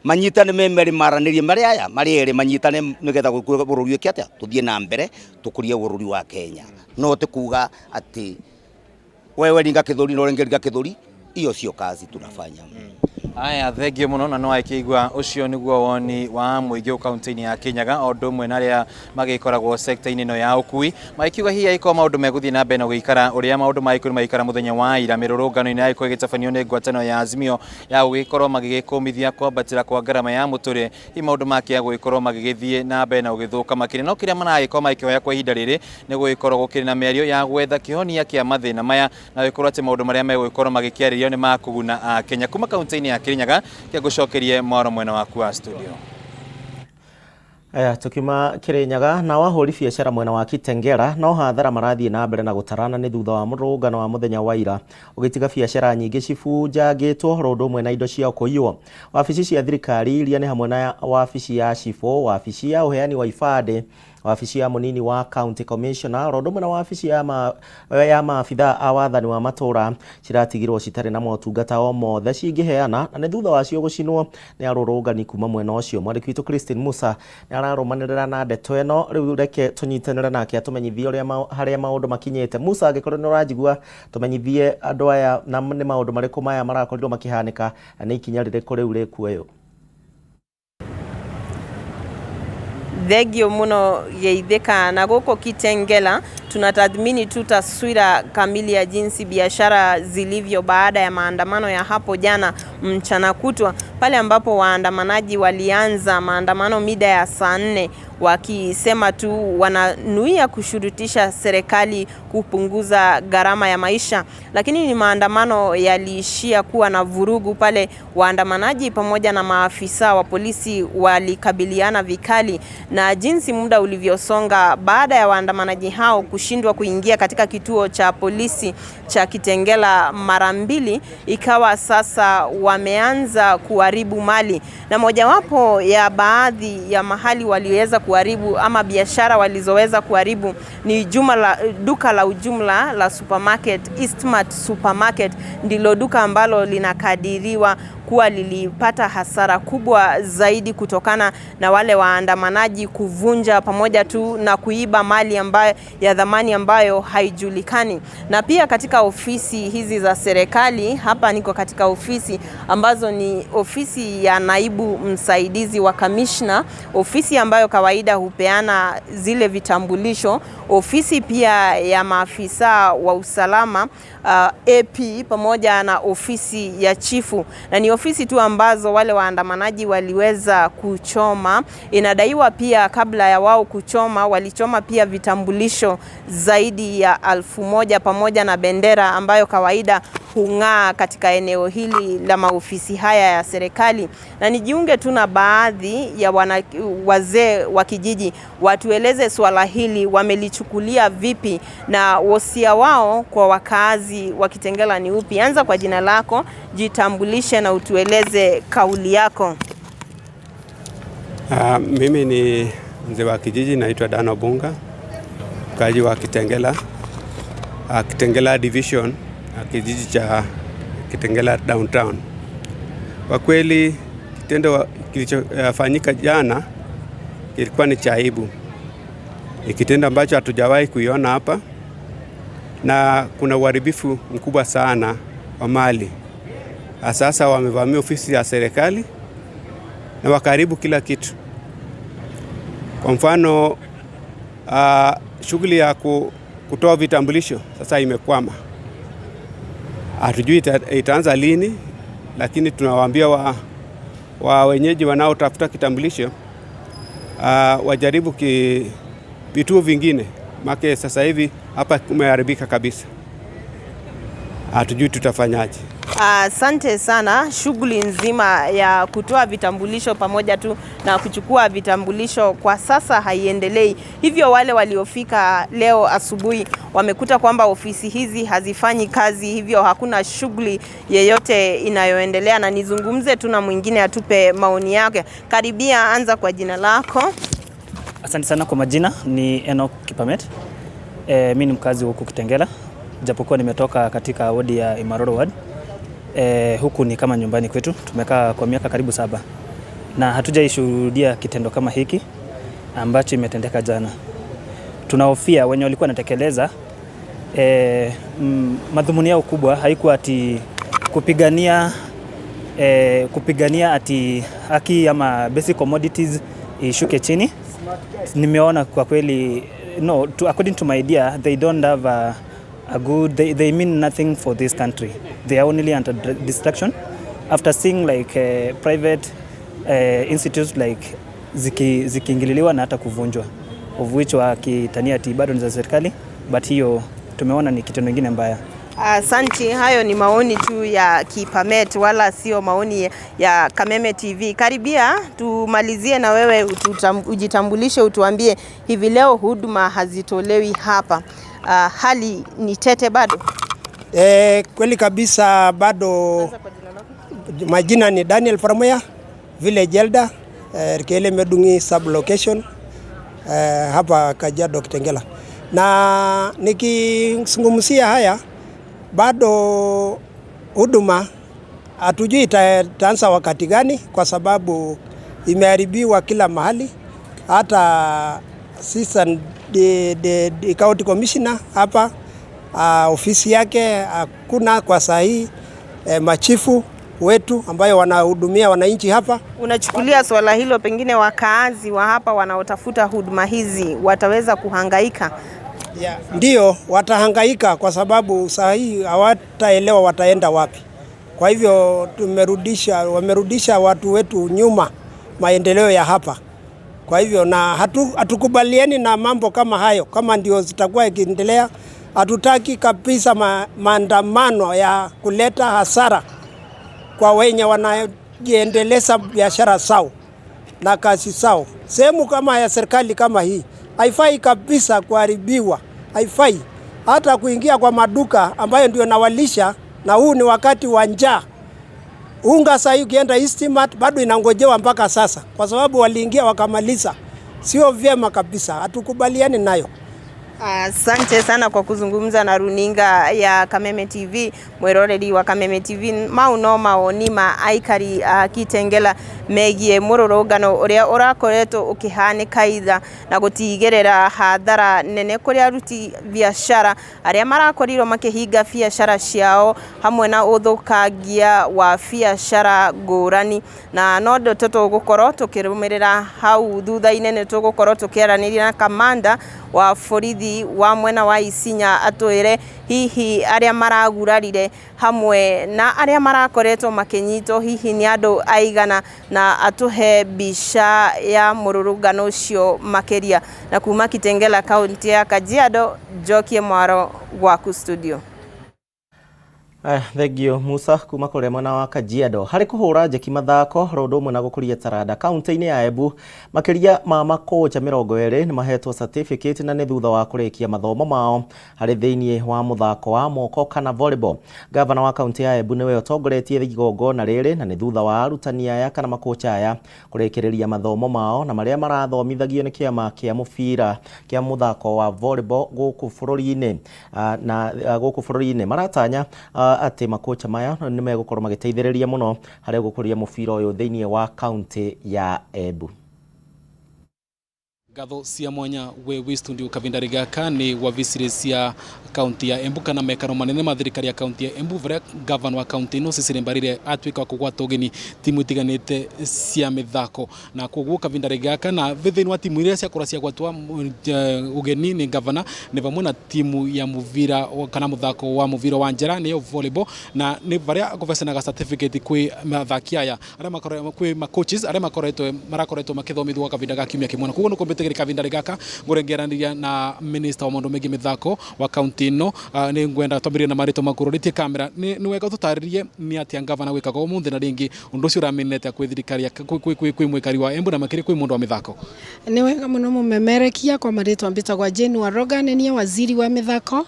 manyitane me merĩ maranĩrie marĩ aya marĩ erĩ manyitane nĩgetha bũrũri ũke atĩa tũthiĩ na mbere tũkũrie bũrũri wa Kenya. No ti kuga atĩ wewe ringa kĩthũri na ũrĩa ũngĩ ringa kĩthũri, hiyo sio kazi tunafanya. Aya, thengio mũno na no akĩigua ũcio nĩguo woni wa mũingĩ kaunti-inĩ ya Kirinyaga o ũndũ ũmwe na arĩa magĩkoragwo sekta-inĩ ĩno ya ũkui magĩkiuga hihi angĩkorwo maũndũ megũthiĩ na mbere na gũikara ũrĩa maũndũ magĩkorwo magĩikara mũthenya wa ira mĩrũrũngano-inĩ yagĩkorwo ĩgĩtabanio nĩ ngwatanĩro ya Azimio ya gũgĩkorwo magĩgĩkũmithia kwambatĩra kwa ngarama ya mũtũrĩre, hihi maũndũ makĩaga gũgĩkorwo magĩgĩthiĩ na mbere na gũgĩthũka makĩria. No kĩrĩa maragĩkorwo magĩkĩhoya kwa ihinda rĩrĩ nĩ gũgĩkorwo gũkĩrĩ na mĩario ya gwetha kĩhonia kĩa mathĩna maya na gũgĩkorwo atĩ maũndũ marĩa megũgĩkorwo magĩkĩarĩrio nĩ makũguna Akenya. Kuma kaunti-inĩ ya Kirinyaga kĩngũcokerie mwaro mwena waku wa studio. Aya, tukiuma Kirinyaga na ahũri biacara mwena wa Kitengela no hathara marathiĩ na mbere na gũtarana nĩ thutha wa mũrũrũngano wa mũthenya wa ira ũgĩtiga biacara nyingĩ cibunjangĩtwo oro ũndũ ũmwe na indo ciao kũiywo. Wabici cia thirikari iria nĩ hamwe na wabici ya cibũ, wabici ya ũheani wa ibandĩ, wabici ya mũnini wa county commissioner oro ũndũ ũmwe na wabici ya maabithaa a wathani wa matũra ciratigirwo citarĩ na motungata o mothe cingĩheana na nĩ thutha wacio gũcinwo nĩ arũrũngani kuma mwena ũcio. Mwandĩki witũ Christine Musa nĩ ararũmanĩrĩra na ndeto ĩno, rĩu reke tũnyitanĩre nake atũmenyithie ũrĩa harĩa maũndũ makinyĩte. Musa, angĩkorwo nĩ ũranjigua, tũmenyithie andũ aya na nĩ maũndũ marĩkũ maya marakorirwo makĩhanĩka na nĩ ikinya rĩrĩkũ rĩu rĩkuoywo. Thengio muno Geithĩka. Na gũkũ Kitengela tunatathmini tu taswira kamili ya jinsi biashara zilivyo baada ya maandamano ya hapo jana mchana kutwa, pale ambapo waandamanaji walianza maandamano mida ya saa 4 wakisema tu wananuia kushurutisha serikali kupunguza gharama ya maisha, lakini ni maandamano yaliishia kuwa na vurugu pale waandamanaji pamoja na maafisa wa polisi walikabiliana vikali, na jinsi muda ulivyosonga baada ya waandamanaji hao kushindwa kuingia katika kituo cha polisi cha Kitengela mara mbili, ikawa sasa wameanza kuharibu mali, na mojawapo ya baadhi ya mahali waliweza kuharibu ama biashara walizoweza kuharibu ni duka la ujumla la supermarket. Eastmart Supermarket ndilo duka ambalo linakadiriwa kuwa lilipata hasara kubwa zaidi kutokana na wale waandamanaji kuvunja pamoja tu na kuiba mali ambayo ya dhamani ambayo haijulikani. Na pia katika ofisi hizi za serikali, hapa niko katika ofisi ambazo ni ofisi ya naibu msaidizi wa kamishna, ofisi ambayo kawaida hupeana zile vitambulisho, ofisi pia ya maafisa wa usalama AP pamoja na ofisi ya chifu, na ni ofisi tu ambazo wale waandamanaji waliweza kuchoma. Inadaiwa pia kabla ya wao kuchoma, walichoma pia vitambulisho zaidi ya 1000 pamoja na bendera ambayo kawaida hung'aa katika eneo hili la maofisi haya ya serikali. Na nijiunge tu na baadhi ya wazee wa kijiji watueleze swala hili wamelichukulia vipi na wosia wao kwa wakaazi wa Kitengela ni upi. Anza kwa jina lako, jitambulishe na utueleze kauli yako. Mimi ni mzee wa kijiji, naitwa Dano Bunga, mkaji wa Kitengela, Kitengela division, kijiji cha Kitengela downtown. Kwa kweli kitendo kilichofanyika jana kilikuwa ni cha aibu. Ni kitendo ambacho hatujawahi kuiona hapa, na kuna uharibifu mkubwa sana wa mali. Sasa wamevamia ofisi ya serikali na wakaharibu kila kitu. Kwa mfano, shughuli ya kutoa vitambulisho sasa imekwama. Hatujui itaanza lini, lakini tunawaambia wa wenyeji wanaotafuta kitambulisho wajaribu vituo vingine, maana sasa hivi hapa kumeharibika kabisa. Hatujui tutafanyaje. Asante sana. Shughuli nzima ya kutoa vitambulisho pamoja tu na kuchukua vitambulisho kwa sasa haiendelei. Hivyo wale waliofika leo asubuhi wamekuta kwamba ofisi hizi hazifanyi kazi, hivyo hakuna shughuli yeyote inayoendelea. Na nizungumze tu na mwingine atupe maoni yake. Karibia, anza kwa jina lako. Asante sana kwa majina, ni Enoch Kipamet. Mi ni mkazi huku Kitengela, japokuwa nimetoka katika wodi ya Imaroro ward. Huku ni kama nyumbani kwetu, tumekaa kwa miaka karibu 7 na hatujaishuhudia kitendo kama hiki ambacho imetendeka jana. Tunahofia wenye walikuwa wanatekeleza madhumuni yao kubwa haikuwa ati kupigania ati haki ama basic commodities ishuke chini. Nimeona kwa kweli no, according to my idea they don't have a good, they mean nothing for this country. They are only under destruction. After seeing like private institutes like zikiingililiwa na hata kuvunjwa, of which wakitania ati bado ni za serikali, but hiyo tumeona ni kitendo kingine mbaya. Asanti, hayo ni maoni tu ya Kipamet wala sio maoni ya Kameme TV. Karibia tumalizie na wewe ujitambulishe, utuambie hivi leo huduma hazitolewi hapa. Hali ni tete bado? Kweli kabisa bado. Majina ni Daniel Farmoya, village elder, Rikele Medungi sub location, hapa Kajiado Kitengela. Na nikizungumzia haya bado huduma hatujui itaanza wakati gani, kwa sababu imeharibiwa kila mahali. Hata sisi the county commissioner hapa ofisi yake hakuna kwa saa hii, machifu wetu ambayo wanahudumia wananchi hapa. Unachukulia swala hilo, pengine wakaazi wa hapa wanaotafuta huduma hizi wataweza kuhangaika? Yeah. Ndio watahangaika kwa sababu saa hii hawataelewa wataenda wapi. Kwa hivyo wamerudisha watu wetu nyuma maendeleo ya hapa. Kwa hivyo na hatukubaliani na mambo kama hayo, kama ndio zitakuwa ikiendelea. Hatutaki kabisa maandamano ya kuleta hasara kwa wenye wanajiendeleza biashara zao na kazi zao. Sehemu kama ya serikali kama hii haifai kabisa kuharibiwa, haifai hata kuingia kwa maduka ambayo ndio nawalisha, na huu ni wakati wa njaa. Unga sasa ukienda Eastmart bado inangojewa mpaka sasa, kwa sababu waliingia wakamaliza. Sio vyema kabisa, hatukubaliani nayo. Asante sana kwa kuzungumza na runinga ya Kameme TV. Mwiroreri wa Kameme TV, mau no mawoni ma aikari a Kitengela megie mururungano uria urakoretwo ukihanika itha na gutigirira hathara nene kuri aruti biashara aria marakorirwo makihinga biashara ciao hamwe na uthukangia wa biashara ngurani. Na no ndeto tugukorwo tukirumirira hau thutha-ini, ni tugukorwo tukiaraniria na kamanda wa borithi wa mwena wa Isinya atwire hihi aria maragurarire hamwe na aria marakoretwo makinyitwo hihi ni andu aigana, na atuhe mbica ya mururungano ucio makiria. Na kuma Kitengela, kaunti ya Kajiado, Njokie Mwaro gwaku studio. Thengio Musa kuma kuria mwena wa Kajiado. Harĩ kũhũra njeki mathako ro ũndũ ũmwe na gũkũria taranda kaunti-inĩ ya Embu, makĩria ma makocha 20 nĩ mahetwo certificate na nĩ thutha wa kũrĩkia mathomo mao harĩ thĩinĩ wa mũthako wa moko kana volleyball. Gavana wa kaunti ya Embu nĩwe ũtongoretie igongona rĩrĩ na nĩ thutha wa arutani aya kana makocha aya kũrĩkĩrĩria mathomo mao na marĩa marathomithagio nĩ kĩama kĩa mũbira kĩa mũthako wa volleyball gũkũ bũrũri-inĩ, na gũkũ bũrũri-inĩ maratanya atĩ makocha maya nĩ megũkorwo magĩteithĩrĩria mũno harĩ gũkũria mũbira ũyũ thĩinĩ wa kaunti ya Embu. Ngatho cia mwanya we wi studio kavinda gaka ni wavisire cia kaunti ya Embu kana mekaro manene ma thirikari ya kaunti ya Embu varia gavana wa kaunti ino Cecily Mbarire atuika wa kugwata ugeni timu itiganite cia mithako, na koguo kavinda gaka na thĩinĩ wa timu iria ciakorwo cia gwatwa ugeni ni gavana ni vamwe na timu ya muvira kana muthako wa muvira wa njera niyo volleyball, na ni varia kuvecanaga certificate kwi athaki aya aria makorwo kwi ma coaches aria makoretwo marakoretwo makithomithwo kavinda ga kiumia kimwe. Na koguo nĩ kavinda gaka ngurengeraniria na minister wa maundu megie mithako wa kaunti ino, ni ngwenda twambirie na marito makuroritie kamera. Ni wega tutaririe ni atia gavana gwikaga umuthi na ringi undu ucio uramenete kwi thirikari kwi mwikari wa Embu na makiri kwi mundu wa mithako. Ni wega muno mumemerekia kwa marito ambitagwa Jane Waroga, ni waziri wa mithako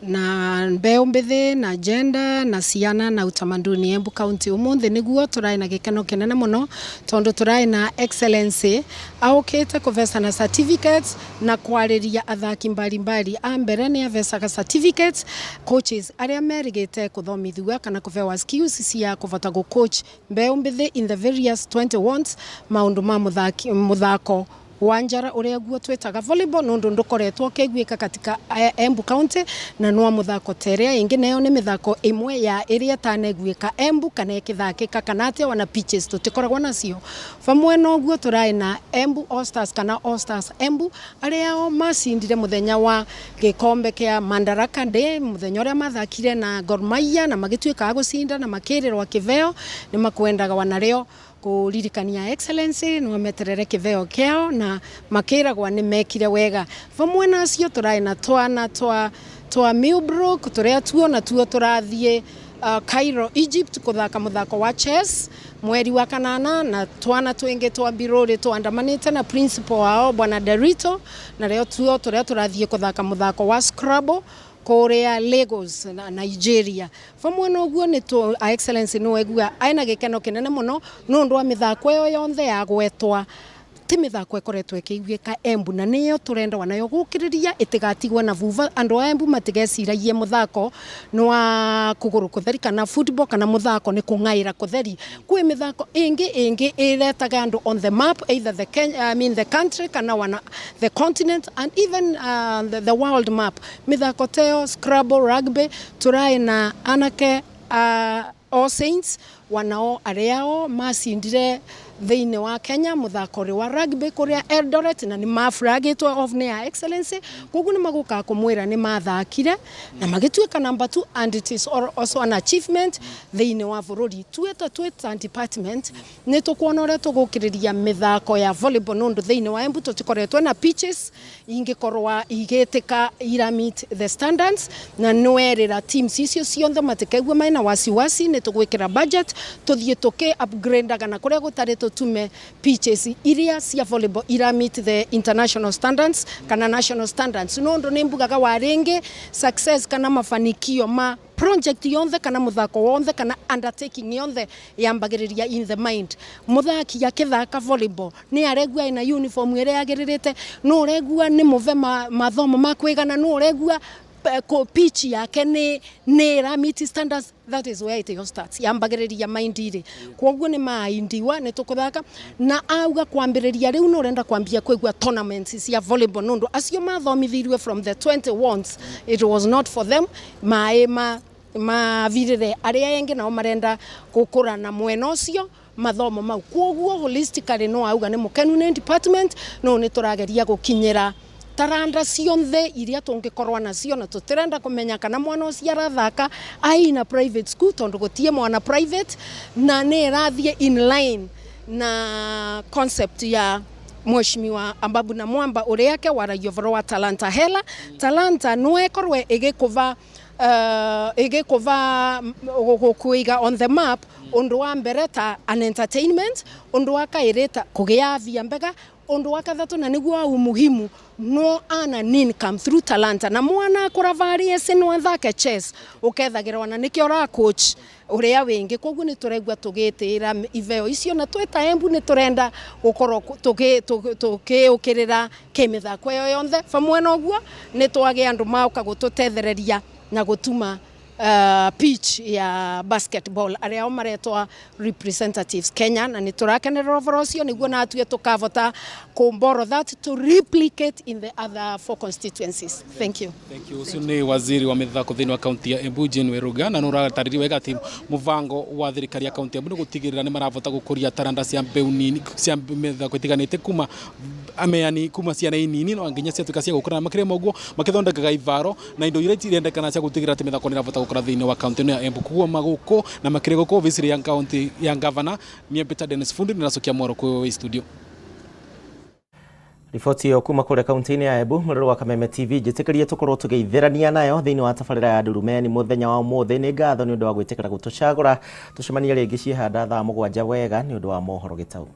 na mbeu mbithi na gender na ciana na utamaduni Embu County. Umuthi niguo turai na gikeno kinene muno tondu turai na excellency aukite kuvesana certificates na kwariria athaki mbalimbali. A mbere ni avesaga certificates coaches aria merigite kuthomithua kana kuvewa skills cia kuvota gu coach mbeu mbithi in the various 21 maundu ma muthako wa njara uria guo twitaga volleyball nundu ndukoretwo ukiguika katika Embu County, na no muthako teria ingi nayo ni mithako imwe ya iria taneguika Embu kana ikithakika kana atia wana pitches tutikoragwo nacio. Vamwe noguo turai na Embu All Stars kana All Stars Embu aria o macindire muthenya wa gikombe kia Madaraka Day, muthenya uria mathakire na Gor Mahia na magituika a gucinda na makirirwa kiveo, ni makwendaga wanario kuririkania excellency no meterere kiveo kiao na makiragwa ni mekire wega. Vamwe nacio turai na twana twa Millbrook turia tuo na tuo turathie Cairo, Egypt kuthaka muthako wa chess mweri wa kanana, na twana twingi twa Birori twandamanite na principal wao bwana Derito, na reo tuo turia turathie kuthaka muthako wa Scrabble kuria Lagos na Nigeria. Vamwe noguo ni tu excellency ni wegua aina gikeno kinene muno nundu wa mithako iyo yonthe ya gwetwa ti mithako ikoretwo ikiguika Embu, na niyo turenda wanayo gukiriria itigatigwo na vuva. Andu a Embu matigeciragie muthako ni wa kuguru kutheri kana football kana muthako ni kung'aira kutheri. Kwi mithako ingi ingi iretaga andu on the map, either the Kenya, I mean the country kana wana the continent and even the world map. Mithako teo Scrabble, rugby, turai na anake All Saints Wanao arĩa o macindire thĩinĩ wa Kenya mũthako ũrĩ wa rugby kũrĩa Eldoret, na nĩ maflagĩtwo off nĩ ya Excellency. Koguo nĩ magũka kũmwĩra nĩ mathakire na magĩtuĩka number 2, and it is also an achievement thĩinĩ wa bũrũri. Tuĩte twĩta department nĩ tũkuona ũrĩa tũgũkĩrĩria mĩthako ya volleyball, nũndũ thĩinĩ wa Embu tũtikoretwo na pitches ingĩkorwa igĩtĩka ira meet the standards, na nĩwerĩra teams icio cionthe matikaigua mena wasiwasi. Nĩ tũgwĩkĩra budget tũthiĩ tũkĩ upgradeaga na kũrĩa gũtarĩ, tũtume pitches iria cia volleyball ira meet the international standards kana national standards, nũndũ nĩ mbugaga wa rĩngĩ success kana mafanikio ma project yonthe kana muthako wonthe kana undertaking yonthe yambagĩrĩria in the mind. Muthaki akĩthaka volleyball nĩ aregua ina uniform ĩrĩa yagĩrĩrĩte, no ũregua nĩ mũve mathomo ma kwĩgana, no ũregua pitch yake nĩ ĩra meet standards. That is where it all starts, yambagĩrĩria mind irĩ. Koguo nĩ maindiwa nĩ tũkũthaka na auga kwambĩrĩria rĩu nĩ ũrenda kwambia kwĩgua tournaments cia volleyball, nũndũ acio mathomithirie from the 20 ones, it was not for them. Maĩ ma mavirire arĩa engĩ nao marenda gũkũra na mwena ũcio mathomo mau. Koguo holistically no auga nĩ mũkenu nĩ department, no nĩ tũrageria gũkinyĩra taranda cionthe iria tũngĩkorwo nacio, na tũtirenda kũmenya kana mwana ũcio arathaka aina private school, tondũ gũtiĩ mwana private, na nĩ ĩrathiĩ in line na concept ya Mheshimiwa Ababu Namwamba ũrĩa ake waragia ũhoro wa talanta hela. Talanta no ĩkorwe ĩgĩkũva ĩgĩkũva gũkũiga on the map, ũndũ wa mbere ta an entertainment, ũndũ wa kaĩrĩ ta kũgĩa afya mbega, ũndũ wa kathatũ na nĩguo wa umuhimu no earn an income through talanta. Na mwana akũra various no athake chess ũkethagĩrwo na nĩkĩo ũra coach ũrĩa wĩngĩ. Koguo nĩ tũraigua tũgĩtĩĩra iveo icio, na twĩta Embu nĩ tũrenda gũkorwo tũkĩũkĩrĩra kĩmĩthako ĩyo yonthe. Bamwe na ũguo nĩ twagĩa andũ maũka gũtũtethereria na gũtuma pitch ya basketball, arĩa o maretwa representatives Kenya, na nĩ tũrakenerera ũhoro ũcio nĩguo natue tũkavota kũ borrow that to replicate in the other four constituencies. Thank you. Thank you. Ũcio nĩ waziri wa mĩthako thĩinĩ wa kaunti ya Embu, Jane Weruga, na nĩ ũratarĩria wega atĩ mũbango wa thirikari ya kaunti ya Embu nĩ gũtigĩrĩra nĩ marabota gũkũria taranda cia mbeũ nini cia mĩthako ĩtiganĩte kuma ameani kuma ciana inini no nginya ciatuĩka cia gũkũra, na makĩria ma ũguo makĩthondekaga ivaro na indo iria irendekana cia gũtigĩrĩra atĩ mĩthako nĩ ĩrabota gũkũra thĩinĩ wa kaunti ĩno ya Embu. Koguo magũkũ na makĩria gũkũ ofisi ya kaunti ya gavana, niĩ Peter Dennis Fundi nĩracokia mwaro kwĩ studio. Riboti ĩyo kuma kũrĩa kaunti-inĩ ya Embu, mũrĩrĩ wa Kameme TV, njĩtĩkĩrie tũkorwo tũgĩithĩrania nayo thĩinĩ wa tabarĩra ya Ndurumeni mũthenya wa ũmũthĩ. Nĩ ngatho nĩ ũndũ wa gwĩtĩkĩra gũtũcagũra. Tũcemanie rĩngĩ ciĩhanda thaa 7 wega nĩ ũndũ wa mohoro gĩtau.